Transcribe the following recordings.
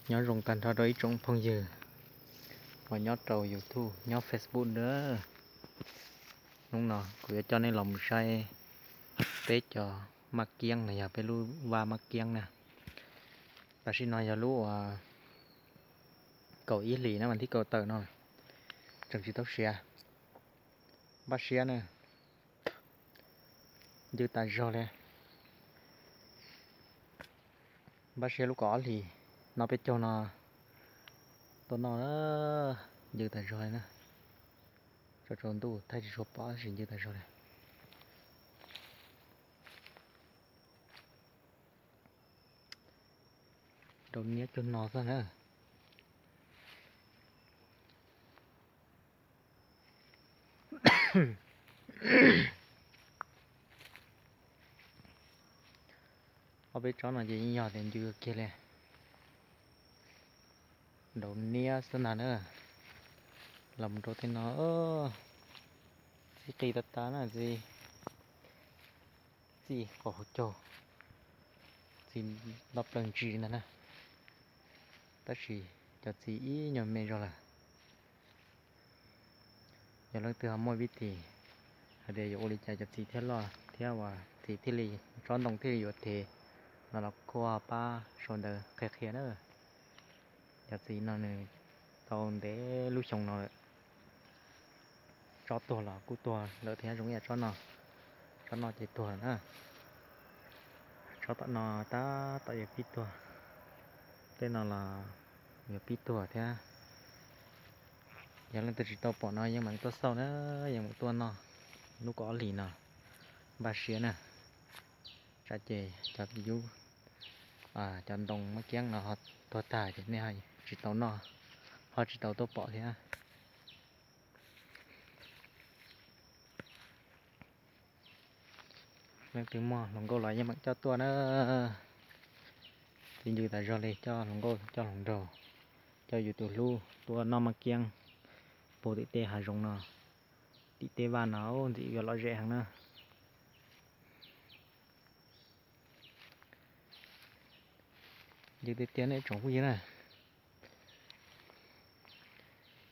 Nyob zoo tag nrho rau ib tsoom phooj ywg uas nyob rau YouTube, nyob Facebook na. Hnub no kuv yuav coj nej los mus saib peb cov maj kiab los yog peb lub vaj maj kiab na. Tam sim no yog lub uas kaum ib hlis na, vas thib kaum tawm no, tseem tsis tau siav. Npaj siab na, ncw tas zog li. Npaj siab lub kaum ob hlis no peb caug no tuaj noj, ncw tas zog li na. Tsaus tsaus ntuj thaij tsis tshua pom tab sis ncw tas zog li. Nrau niab cuag no xwb na. Ob peb tsob no ces yeej yog tias ncw kiag li. Nrau niab xwb ntag na. Los mus rau tej no, txij qis tas tas na, txij, txij qaum hauv caug, txij nto plaws ntsis ntag na. Tab sis cov txiv ib nyuag me zog lawm. Yog leej twg ho muaj vij tis hais tias yuav ua li cas cov txiv thiaj loj thiab uas txiv thiaj li, tsob ntoo thiaj li yuav thev no los kuj pab sau ntawv qhia qhia na. Cov txiv no nws tau ntev lub xyoo no lawm. Tsob tuag los kuj tuag lawm thiab, zoo ib yam tsob no. Tsob no ces tuag lawm na. Tsob tom no tab tom yuav pib tuag. Tej no los yuav pib tuag thiab. Yog leej twg tsis tau pom no yeej meem tuaj xauj na, yeej meem tuaj noj lub kaum ob hlis no, npaj siab na. Tsam ces cov yub, cov ntoo maj kiab no ho tuag tag ces nej tsis tau noj, ho tsis tau tuaj pom thiab. Leej twg muaj hluas nkauj los yeej meem coj tuaj na. Txiv ncw tas zog li, coj hluas nkauj coj hluas nraug, coj yus tus hlub tuaj noj maj kiab puag tim tej hav zoov no, tim tej vaj no ntxim yuav lom zem heev na. Ncw tiag tiag nej tsoom phooj ywg na.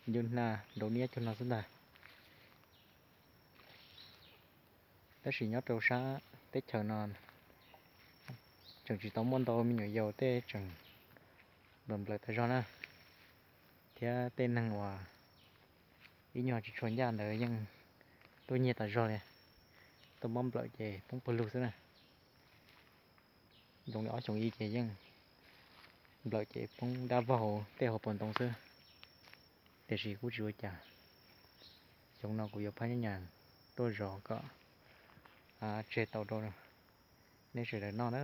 Ncw hna nrau niab cuag no xwb ntag. Tab sis nyob rau sab teb chaws no tseem tsis tau muaj ntau, me nyuam yaus tej tseem nplawm nplawm tas zog na, thiab tej neeg uas ib nyuag tsis tshua ncaj ntawd yeej tuaj nyiag tas zog li, tuaj mob nplawm ces poob pawg lug xwb na. Zoo li ob xyoos ib ces yeej nplawm ces poob dab vog hauv tej hauv paus ntoo xwb, tiam sis kuj tsis ua cas. Xyoo no kuv yuav phab nyab nyas tuaj zov kom tseg tau rau nej sawv daws noj na.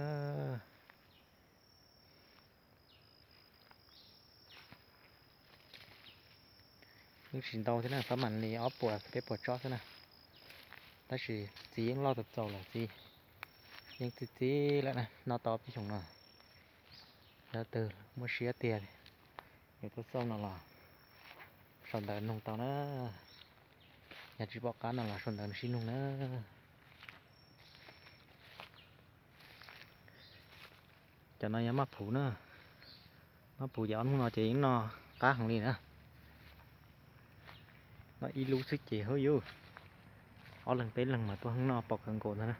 Yeej tsis ntau thiab na, pab mam li ob puas peb puas tsob xwb na. Tab sis txiv yeej loj txaus txaus lawm, txiv yeej txi txiv lawm na, noj tau ob peb xyoos no. Yog leej twg muaj siab tiag yuav tuaj xauj no los sau ntawv nug tau na. Yog tsis pom qab no los sau ntawv sib nug na. Cov no yog maj phuv na. Maj phuv ces ob hnub no ces yeej noj qab heev li na. Noj ib lub xwb ces hwb yus, ob leeg peb leeg mas tuaj heev noj pom kawg nkaus ntag na.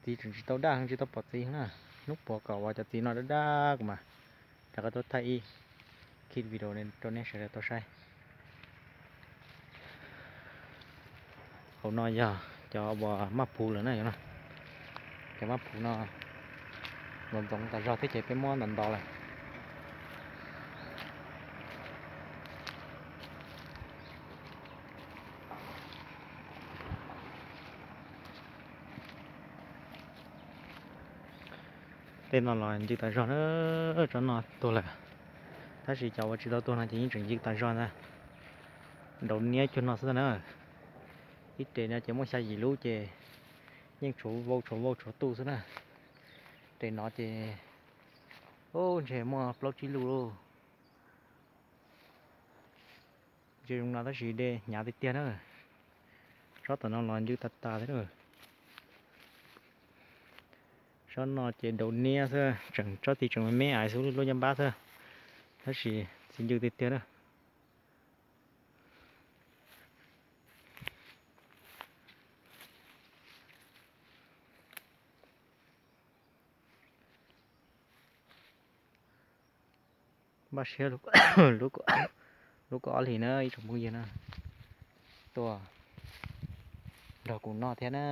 Txiv tseem tsis tau daj heev, tsis tau pom txiv heev na. Hnub puav kom uas cov txiv no daj daj kuv mas rov qab tuaj thaij ib khib video rau nej sawv daws tau saib. Hauv no yog cov uas maj phuv lawm na. Cov maj phuv no ntxoov ntxoov tas zog thiab ces peb muab ntov ntov lawm. Tej no los ncw tas zog na, tsob no tuag lawm. Tab sis cov uas tsis tau tuag no ces yeej tseem ncw tas zog ntag. Nraum niab cuag no xwb na. Ib re no ces muaj xya yim lub ces yeej tshuav vau tshuav vau tshuav tuj xwb na. Re no ces, u, ntshe muaj plaub tsib lub lauj. Ntshe zoo no tab sis dej hnyav tiag tiag na. Tsob tom no los ncw tas tas thiab. Tsob no ces daus niab xwb, tseem tsob tid tseem me me ais xwb, lub nyob npab xwb, tab sis txiv ncw tiag tiag na. Npaj siab lub kaum ob hlis na ib tsoom phooj ywg na, tuaj nrog kuv noj thiab na.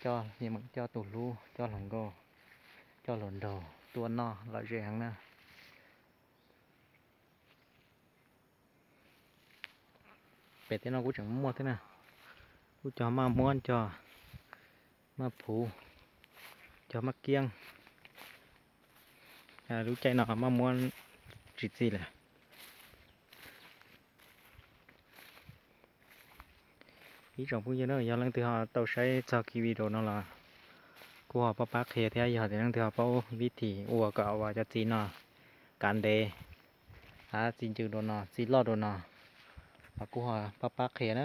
Coj, coj tus hlub, coj hluas nkauj, coj hluas nraug tuaj noj lom zem heev na. Pem tej no kuj tseem muaj thiab na. Kuj cog maj muab, cog maj phuv, cog maj kiab. Lub caij no maj muab tsis txi lawm. Ib tsoom phooj ywg na, yog leej twg ho tau saib txog kiv video no los kuj ho pab pab qhia thiab, yog tias leej twg ho paub vib thim ua kom uas cov txiv no kav ntev, txiv ncw dua no, txiv loj dua no los kuj ho pab pab qhia na.